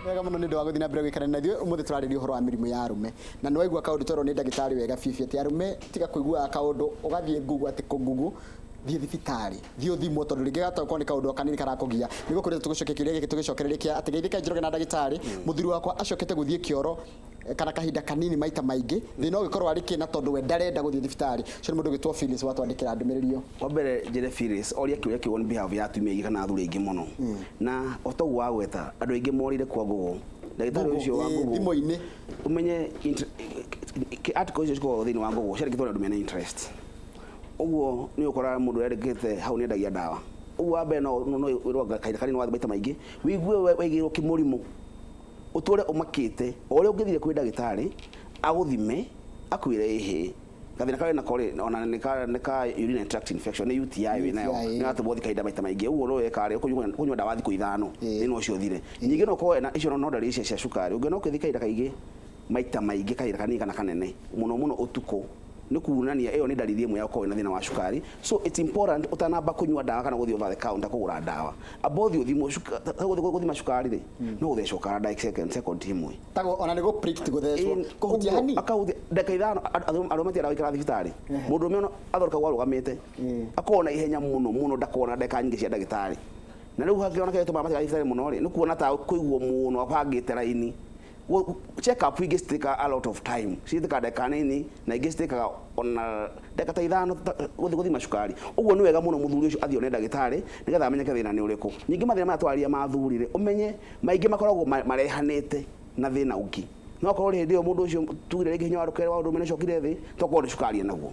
Wega mũno nĩ ũndũ wa gũthiĩ na mbere gũikara na ithuĩ. Ũmũthĩ tũrarĩria ũhoro wa mĩrimũ ya arũme, na nĩ waigua kaũndũ twerwo nĩ ndagĩtarĩ wega biũ atĩ arũme, tiga kũiguaga kaũndũ ũgathiĩ Google, atĩ kũ-Google, thiĩ thibitarĩ, thiĩ ũthimwo, tondũ rĩngĩ gatokorwo nĩ kaũndũ o kanini karakũgia. Nĩguo kũrĩa tũgũcokia kĩũria gĩkĩ tũgĩcokereria kĩa atĩ geithĩka Njoroge na ndagĩtarĩ, mũthuri wakwa acokete gũthiĩ kĩoro kana kahinda kanini maita maingĩ, thĩna ũgĩkorwo arĩ kĩ, na tondũ we ndarenda gũthiĩ thibitarĩ. Ũcio nĩ mũndũ ũgĩtwo Phyllis watwandĩkĩra ndũmĩrĩri ĩyo. Wa mbere njĩre Phyllis oria kĩũria kĩu on behalf ya atumia aingĩ kana athuri aingĩ mũno. Na o ta ũguo wagweta, andũ aingĩ morĩire kwa Google. Ndagĩtarĩ Google, ũcio wa Google, thimũ-inĩ. Ũmenye article icio cikoragwo thĩinĩ wa Google ciandĩkĩtwo nĩ andũ mena interest. Ũguo nĩ ũkoraga mũndũ yandĩkĩte hau nĩ endagia ndawa. Ũguo wa mbere no wĩrwo kahinda kanini wathiĩ maita maingĩ, wĩigue waigĩrwo kĩmũrimũ, ũtũre ũmakĩte o ũrĩa ũngĩthire kwĩ ndagĩtarĩ agũthime akwĩre ĩhĩ gathĩna karĩa nako rĩ, ona nĩ ka urinary tract infection, nĩ UTI wĩ nayo. UTI. Nĩ watũmwo ũthiĩ kahinda maita maingĩ ũguo no weka rĩ, kũnyua ndawa thikũ 5, thĩna ũcio ũthire. Ningĩ no ũkorwo ena icio no ndariri cia cukari. Ũngĩona ũkĩthiĩ kahinda kaingĩ maita maingĩ, kahinda kanini kana kanene mũno mũno ũtukũ, nĩ kuonania ĩyo nĩ ndariri ĩmwe ya gũkorwo wĩna thĩna wa cukari. So it's important ũtanamba kũnyua ndawa kana gũthiĩ over the counter kũgũra ndawa, amba ũthiĩ ũthimwo. Gũthima cukari rĩ, no gũthecwo kara ndagĩka second 1. Tago ona nĩ gũ prick, gũthecwo, kũhutia Ũguo, hani. Akahutia ndagĩka 5. Arũme matiendaga gũikara thibitarĩ. Mũndũ ũrũme ona athondekagwo arũgamĩte, akorwo na ihenya mũno mũno, ndakorwo na ndagĩka nyingĩ cia ndagĩtarĩ. Na rĩu hangĩona kĩrĩa gĩtũmaga matigathiĩ thibitarĩ mũno rĩ, nĩ kuona ta kũigwo mũno abangĩte raini. Check up ingĩ citĩkaga a lot of time, citĩkaga ndagĩka nini, na ingĩ citĩkaga ona ndagĩka ta 5 gũthiĩ gũthima cukari. Ũguo nĩ wega mũno mũthuri ũcio athiĩ one ndagĩtarĩ nĩgetha amenyeke thĩna nĩ ũrĩkũ. Ningĩ mathĩna maya twaria ma athuri rĩ, ũmenye maingĩ makoragwo marehanĩte na thĩna ũngĩ. No akorwo hĩndĩ ĩyo mũndũ ũcio tugire rĩngĩ hinya wa rũkere wa ũndũrũme nĩ ũcokire thĩ, tokorwo nĩ cukari enaguo.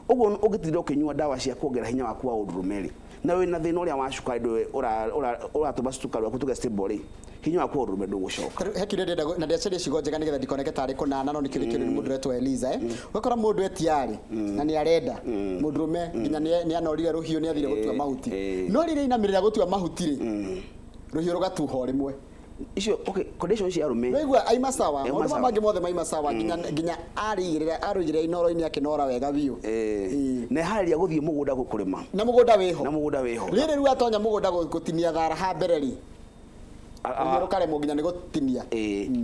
Ũguo ũngĩtinda ũkĩnyua ndawa cia kuongerera hinya waku wa ũndũrũme rĩ, na wĩna thĩna ũrĩa wa cukari ndũĩ ũratũma cukari waku tuge stable rĩ, hinya waku wa ũndũrũme ndũgũcoka. He kĩũria ndĩrenda na ndĩracaria ciugo njega nĩgetha ndikoneke tarĩ kũnana, no nĩ kĩũria kĩũrio nĩ mũndũ ũretwo Eliza. Ũgakora mũndũ etiarĩ na nĩ arenda mũndũrũme, nginya nĩ anorire rũhiũ, nĩ athire gũtua mahuti, no rĩrĩa ainamĩrĩra gũtua mahuti rĩ, rũhiũ rũgatuha o rĩmwe. Icio, okay, condition cia arũme. Waigua aima sawa, Aima maũndũ maya sawa. mangĩ mothe maima sawa, nginya arĩigĩrĩra arũigĩrĩra inoro-inĩ akĩnora wega biũ. Na harĩria gũthiĩ mũgũnda kũrĩma. Na mũgũnda wĩho. Na mũgũnda wĩho. Rĩrĩ rĩu atonya mũgũnda gũtinia thara ha mbere rĩ, rũhiũ rũkaremwo nginya nĩ gũtinia.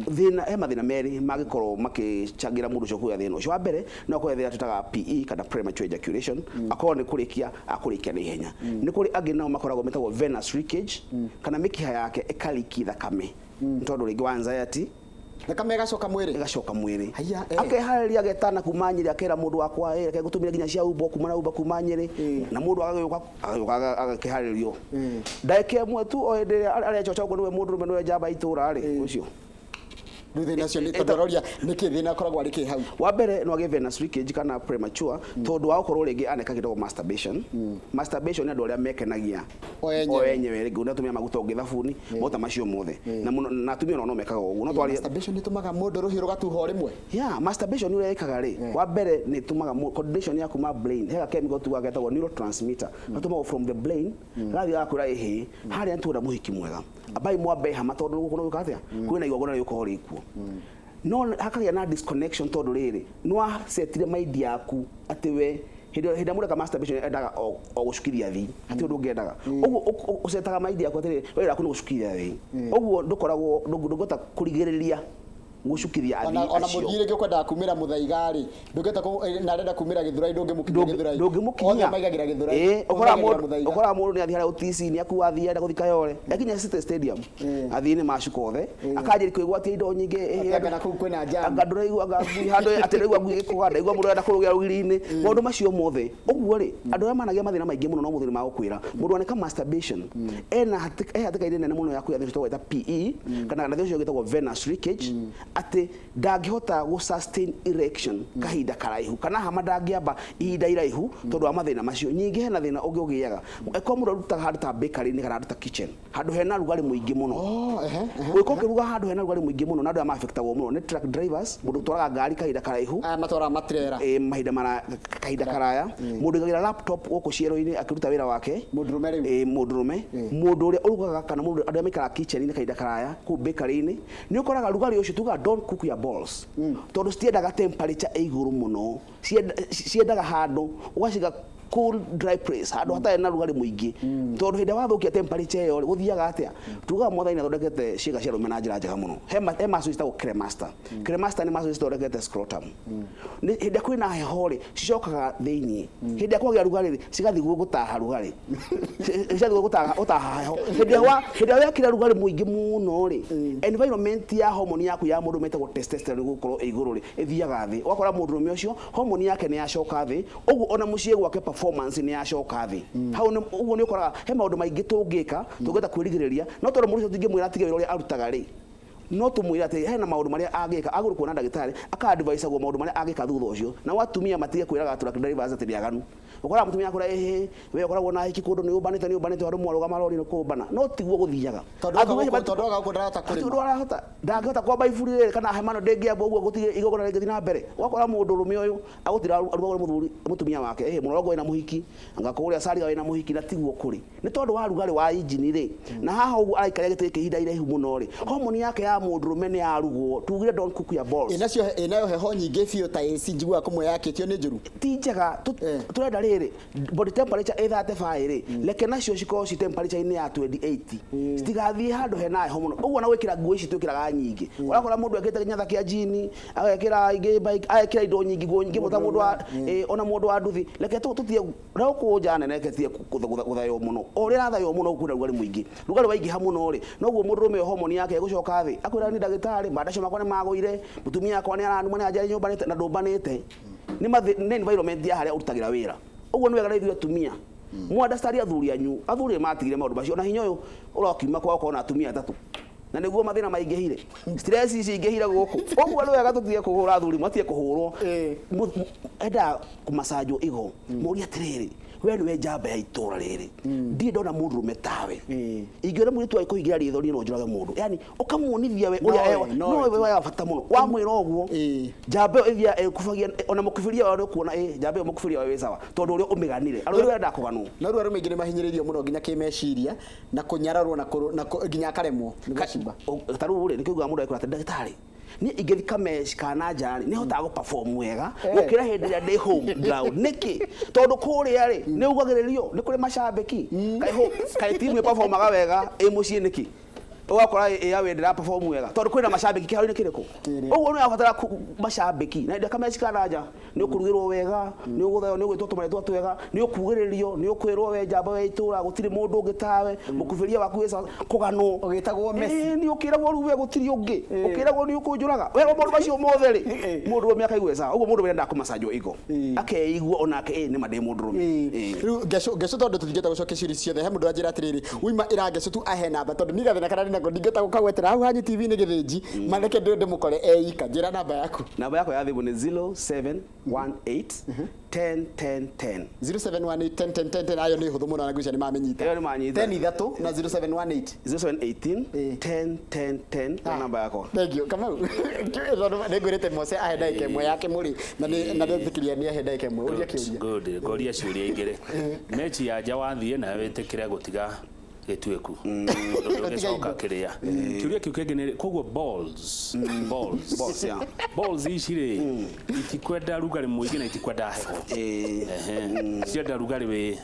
Thĩna, he mathĩna merĩ mangĩkorwo makĩcangĩra mũndũ ũcio kũgĩa thĩna ũcio. Wa mbere no akorwo thĩna twĩtaga PE kana premature ejaculation, akorwo nĩ kũrĩkia akũrĩkia na ihenya. Nĩ kũrĩ angĩ nao makoragwo metagwo venous leakage, kana mĩkiha yake ĩkariki thakame nĩ tondũ rĩngĩ wa anxiety. Thakame ĩgacoka mwĩrĩ. Ĩgacoka mwĩrĩ. Haiya, eh. Akeharĩria, agetana kuma Nyĩrĩ, akera mũndũ wakwa, "Ĩ, reke ngũtũmĩre nginya cia Uber kuma na Uber kuma Nyĩrĩ." Na mũndũ agagĩũka agakĩharĩrio ndagĩka 1 tu, o hĩndĩ ĩrĩa arecoca ũguo nĩwe mũndũrũme, nĩwe njamba ya itũũra rĩ, ũcio. Rĩu thĩna ũcio nĩ tondũ aroria nĩkĩ thĩna akoragwo arĩ kĩ hau. Wa mbere no agĩe venous leakage kana premature tondũ wa gũkorwo rĩngĩ aneka kĩndũ masturbation. Masturbation nĩ andũ arĩa mekenagia o enyewe. O enyewe, rĩngĩ ũrĩa atũmĩra maguta, ũngĩ thabuni, maguta macio mothe, na mũno na atumia onao no mekaga ũguo, no twarie. Masturbation ĩtũmaga mũndũ rũhiũ rũgatuha o rĩmwe. Yeah, masturbation ũrĩa ĩkaga rĩ, wa mbere nĩ ĩtũmaga coordination ya kuma brain, he ga chemical tugaga getagwo neurotransmitter, gatũmagwo from the brain, gathiĩ gagakwĩra, "Ĩhĩ, harĩa nĩ tuona mũhiki mwega, ambai mwambe hama," tondũ gũkũ no gwĩka atĩa, kwĩna igongona rĩgũkorwo rĩkuo, no hakagĩa na disconnection tondũ rĩrĩ nĩ wasetire mind yaku atĩ we hĩndĩ ĩrĩa mũreka masturbation endaga o gũcukithia thĩ, hatirĩ ũndũ ũngĩendaga. Ũguo ũcetaga mind yaku atĩrĩrĩ, we wĩra waku nĩ gũcukithia thĩ. Ũguo ndũkoragwo ndũngĩhota kũrigĩrĩria gũcukithia ona athii ona acio. Mũthii rĩngĩ ũkwendaga kumĩra mũthaiga rĩ, ndũngĩhota na arenda kumĩra gĩthũrai, ndũngĩmũkinyia gĩthũrai. Ndũngĩmũkinyia. Othe maigagĩra gĩthũrai. Ĩĩ, ũkoraga Othe maigagĩra mũndũ mũthaiga. Ũkoraga mũndũ nĩ athiĩ harĩa ũtici, nĩ akua, athiĩ arenda gũthiĩ Kayole, akinya City Stadium, athiĩ nĩ macuka othe, akanjĩria kwĩgwatia indo nyingĩ, Atĩ anga na kũu kwĩna jam. Anga ndũraigua, anga ngui handũ, atĩ ndũraigua ngui ĩgĩkũga, ndaigua mũndũ arenda kũrũgĩra rũgiri-inĩ, maũndũ macio mothe. Ũguo rĩ, andũ arĩa managĩa mathĩna maingĩ mũno no mũthĩ nĩ magũkwĩra mũndũ aneka masturbation ena he hatĩka-inĩ nene mũno ya kũgĩa thĩna ũcio twĩtaga PE kana thĩna ũcio wĩtagwo venous leakage, atĩ ndangĩhota gũ sustain erection kahinda karaihu, kana hama ndangĩamba ihinda iraihu tondũ wa mathĩna macio. Ningĩ hena thĩna ũngĩ ũgĩaga ĩkorwo mũndũ arutaga handũ ta bakery-inĩ kana handũ ta kitchen, handũ hena rugarĩ mũingĩ mũno. Oh, ehe, ehe. Ũgĩkorwo ũkĩruga handũ hena rugarĩ mũingĩ mũno, na andũ aya ma-affectagwo mũno nĩ truck drivers, mũndũ ũtwaraga ngari kahinda karaihu. Aya matwaraga matrera. Ĩ, mahinda mara kahinda karaya, mũndũ ũigagĩra laptop gũkũ ciero-inĩ akĩruta wĩra wake. Mũndũrũme rĩu. Ĩ, mũndũrũme, mũndũ ũrĩa ũrugaga kana mũndũ andũ arĩa maikaraga kitchen-inĩ kahinda karaya kũu bakery-inĩ, nĩ ũkoraga rugarĩ ũcio, tugaga don't cook your balls, tondũ citiendaga temperature ĩ igũrũ mũno. Ciendaga handũ ũgaciga Cool dry place, handũ hatarĩ na rugarĩ mũingĩ, tondũ hĩndĩ ĩrĩa wathũkia temperature ĩyo rĩ, gũthiaga atĩa? Tugaga Mwathani athondekete ciĩga cia arũme na njĩra njega mũno. He muscle citagwo cremaster. Cremaster nĩ muscle cithondekete scrotum. Hĩndĩ ĩrĩa kwĩna heho rĩ, cicokaga thĩiniĩ. Hĩndĩ ĩrĩa kwagĩa rugarĩ rĩ, cigathiĩ gũtaha rugarĩ, cigathiĩ gũtaha heho. Hĩndĩ ĩrĩa wekĩra rugarĩ mũingĩ mũno rĩ, environment ya hormone yaku ya mũndũ ĩtagwo testosterone gũkorwo ĩ igũrũ rĩ, ĩthiaga thĩ. Ũgakora mũndũrũme ũcio hormone yake nĩ yacoka thĩ, ũguo ona mũciĩ gwake performance nĩ yacoka thĩ. Hau ũguo nĩ ũkoraga he maũndũ maingĩ tũngĩka tũngĩhota kwĩrigĩrĩria, no tondũ mũndũ ũcio tũtingĩmwĩra atige wĩra ũrĩa arutaga rĩ, no tũmwĩre atĩ hena maũndũ marĩa angĩka, agũrũ kuona ndagĩtarĩ aka-advisagwo maũndũ marĩa angĩka thutha ũcio. Nao atumia matige kwĩraga truck drivers atĩ nĩ aganu. Ũkoraga mũtumia akwĩra, ĩhĩ, we ũkoragwo na hiki kũndũ, nĩ ũmbanĩte, nĩ ũmbanĩte, andũ mwarũgama rori nĩ kũmbana, no tiguo gũthiaga. Tondũ tondũ oka gũkũ ndarahota kũrĩma. Tondũ arahota ndangĩhota kwamba iburi rĩrĩ kana hema ĩno ndĩngĩambwo ũguo, gũtirĩ igongona rĩngĩthiĩ na mbere. Ũgakora mũndũ ũrũme ũyũ agũtira arugagwo nĩ mũthuri, mũtumia wake, ĩhĩ, mũrongo wĩna mũhiki, anga kũrĩa cariga wĩna mũhiki, na tiguo kũrĩ. Nĩ tondũ wa rugarĩ wa injini rĩ, na haha ũguo araikaria gĩtĩ gĩkĩ ihinda iraihu mũno rĩ, hormone yake ya mũndũrũme nĩ yarugwo. Tugire don't cook your balls. Ĩnacio ĩnayo heho nyingĩ biũ ta AC njiguaga kũmwe yakĩtio nĩ njũru. Ti njega. Tũrenda rĩrĩ, body temperature ĩ 35 rĩ, reke nacio cikorwo ci temperature-inĩ ya 28, citigathiĩ handũ hena heho mũno ũguo. Na gwĩkĩra nguo ici twĩkĩraga nyingĩ, ũrakora mũndũ ekĩrĩte kĩnyatha kĩa jini, agekĩra ingĩ bike, agekĩra indo nyingĩ, nguo nyingĩ mũno ta mũndũ wa ona mũndũ wa nduthi. Reke tũtige na gũkũ nja nene, reke tige gũthaywo mũno. O ũrĩa ĩrathaywo mũno, kwĩna rugarĩ mũingĩ. Rugarĩ waingĩha mũno rĩ, noguo mũndũrũme ũyũ hormone yake ĩgũcoka thĩ. Akwĩra, ni ndagĩtarĩ, mandacio makwa nĩ magũire, mũtumia wakwa nĩ aranuma, nĩ anjĩra nyũmbanĩte na ndũmbanĩte. Nĩ environment ya harĩa ũrutagĩra wĩra. Ũguo nĩ wega na ithuĩ atumia mwandastari athuri anyu. Athuri nĩ matigire maũndũ macio na hinya ũyũ ũrokiuma kwao ũkorwo na atumia atatũ, na nĩguo mathĩna maingĩhire, stress ici ingĩhire gũkũ. Ũguo nĩ wega tũtige kũhũra athuri, matige kũhũrwo. Endaga kũmacanjwo igo, mũrie atĩrĩrĩ, we nĩwe njamba ya itũra rĩrĩ, ndirĩ ndona mũndũrũme tawe, ingĩona mũirĩtu agĩkũhingĩra ritho niĩ no njũrage mũndũ. Yani ũkamuonithia we ũrĩa Nowe nowe tu. We wa bata mũno. Wamwĩra ũguo, njamba ĩyo ĩthiaga ĩkubagia ona mũkubiria wao. Nĩ ũkuona njamba ĩyo, mũkubiria wao wĩ sawa, tondũ ũrĩa ũmĩganire arũme wendaga kũganwo. No rĩu arũme aingĩ nĩ mahinyĩrĩirio mũno nginya kĩmeciria na kũnyararwo na nginya akaremwo nĩ gũcimba. Ta rĩu rĩ, nĩkĩo ugaga mũndũ agĩkwĩra atĩ, ndagĩtarĩ, niĩ ingĩthi kameci kana nja rĩ, nĩ hotaga gũ-perform wega gũkĩra hĩndĩ ĩrĩa ndĩ home ground. Nĩkĩ? Tondũ kũrĩa rĩ, nĩ ugagĩrĩrio, nĩ kũrĩ macambĩki. Kaĩ timu ĩperformaga wega ĩ mũciĩ nĩkĩ? Ũgakora ĩ ya wendera perform wega tondũ kwĩna macambĩki. Kĩharo-inĩ kĩrĩkũ? Kĩrĩa. Ũguo nĩ ũrabatara macambĩki, na hĩndĩ ĩrĩa kameci kana nja, nĩ ũkũrugĩrwo wega, nĩ ũgũthaywo, nĩ ũgwĩtwo tũmarĩtwa twega, nĩ ũkugĩrĩrio, nĩ ũkwĩrwo we njamba we itũra, gũtirĩ mũndũ ũngĩ tawe, mũkubiria waku wĩ sawa, kũganwo. Ũgĩtagwo Messi. Ĩĩ, nĩ ũkĩragwo rĩu we gũtirĩ ũngĩ, ũkĩragwo nĩ ũkũnjũraga werwo maũndũ macio mothe rĩ, mũndũ ũrũme akaigua sawa. Ũguo mũndũ wendaga kũmacanjwo igo, akeigua onake ĩ nĩ ma ndĩ mũndũ ũrũme. Rĩu ngeco, tondũ tũtingĩhota gũcokia ciũria ciothe, he mũndũ ũranjĩra atĩrĩrĩ, uima ĩra ngeco tu ahe namba, tondũ niĩ gathĩna karĩa ndĩnako ndingĩhota gũkagwetera hau hanyu TV-inĩ gĩthĩnji mareke ndĩmũkore eika. Njĩra namba yaku. Namba yakwa ya thimũ nĩ 0718 10 10 10. 0718 10 10 10 10. Ayo nĩ hũthũ mũno na ngwĩciria nĩ mamenyita. Ĩyo nĩ manyita. 10 ithatũ na 0718. 0718 10 10 10 nĩ namba yakwa. Thank you, Kamau. Tondũ nĩ ngwĩrĩte Mose ahe ndagĩka ĩmwe yake mũrĩ na nĩ na ndetĩkĩria nĩ ahe ndagĩka ĩmwe ũria kĩũria. Good. Ngoria ciũria igĩrĩ. Mechi ya nja wathiĩ nayo, wĩtĩkĩre gũtiga gĩtuĩku tondũ ndũgĩcoka kĩrĩa kĩũria kĩu kĩngĩ nĩ koguo balls. Balls, yeah. Balls ici rĩ, itikwenda rugarĩ mũingĩ na itikwenda heho. Ehe. Cienda rugarĩ wĩ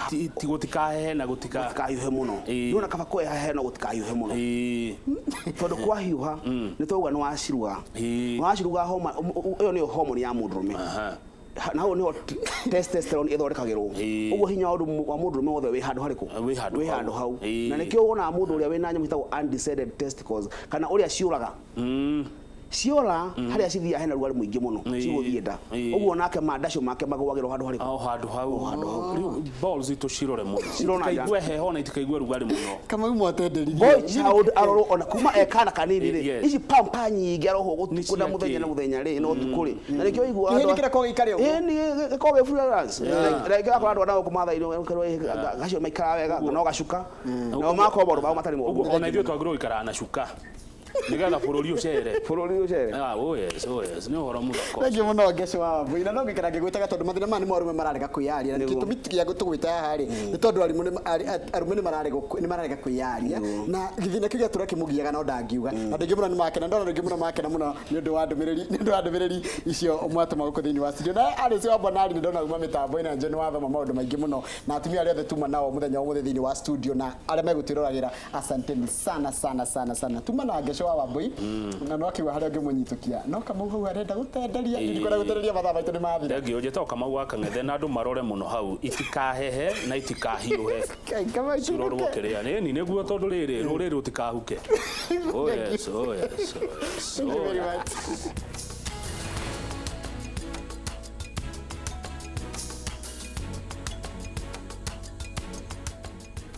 ti gũtikahehe na gũtika Gũtikahiũhe mũno. Nĩwona kaba kwehehe no gũtikahiũhe mũno, tondũ kwahiũha nĩ twauga nĩ waciruga. Waciruga homa ĩyo nĩyo hormone ya mũndũrũme. Na hau nĩho testosterone ĩthondekagĩrwo. Ũguo hinya wa wa mũndũrũme wothe wĩ handũ harĩkũ? Wĩ handũ Wĩ hau. handũ hau. Na nĩkĩo wonaga mũndũ ũrĩa wĩna nyamũ ciĩtagwo undescended testicles, kana ũrĩa ciũraga, ciora harĩa cithiaga hena rugarĩ mũingĩ mũno, cigũthiĩ nda. Ũguo nake mandacio make magũagĩrwo handũ harĩkũ? O handũ hau. Rĩu balls tũcirore mũno, Cirore na nja. itikaigue heho na itikaigue rugarĩ mũno. Kamau mwatenderirie. Boy child arorwo ona kuma e kana kanini rĩ, ici pampa nyingĩ arohwo Nĩ gũtukũ na cia mũthenya kĩ? na mũthenya rĩ, na ũtukũ rĩ, na nĩkĩo ũiguaga Kĩhĩ nĩ kĩrĩa gĩikare ũguo. Ĩĩ, nĩ gĩkoragwo gĩ freelance. Like akora andũ arĩa gũkũ Maathai-inĩ gacio maikaraga wega no gacuka nao makorwo maũndũ mao matarĩ moru. Ũguo ona ithuĩ twagĩrĩirwo gũikaraga na cuka. Nĩgetha bũrũri ũcere. Bũrũri ũcere. Ah, oh yes, oh yes. Nĩ ũhoro mũthaka. Thengiũ mũno Ngecu wa Wambui, na no ngĩkara ngĩgwĩtaga tondũ mathĩna maya nĩ arũme mararega kwĩyaria, na Nĩguo. gĩtũmi gĩa tũgwĩta haha rĩ nĩ tondũ arũme nĩ mararega kwĩyaria, na gĩthĩna kĩu gĩatũra kĩmũgiaga no ndangiuga, na andũ aingĩ mũno nĩ makena, ndona andũ aingĩ mũno makena mũno nĩ ũndũ wa ndũmĩrĩri icio mwatũma gũkũ thĩinĩ wa studio. Na Alice wa Bonari nĩ ndona uma mĩtambo-inĩ na njũĩ nĩ wathoma maũndũ maingĩ mũno, na atumia arĩa othe tuma nao mũthenya wa ũmũthĩ thĩinĩ wa studio na arĩa megũtwĩroragĩra, asanteni sana sana sana sana. Tuma na Ngecu wa Wambui na no akiuga harĩa ũngĩmũnyitũkia, no Kamau hau arenda gũtenderia, ndikwenda gũtenderia, mathaa maitũ nĩ mathira. Thengiũ, njĩtagwo Kamau wa Kang'ethe, na andũ marore mũno hau itikahehe na itikahiũhe. Kai, Kamau, Cirorwo cinũke. kĩrĩa nĩni nĩguo tondũ rĩrĩ rũrĩrĩ rũtikahuke. Oh yes, oh yes, oh yes. Thank you Oh very yes. much.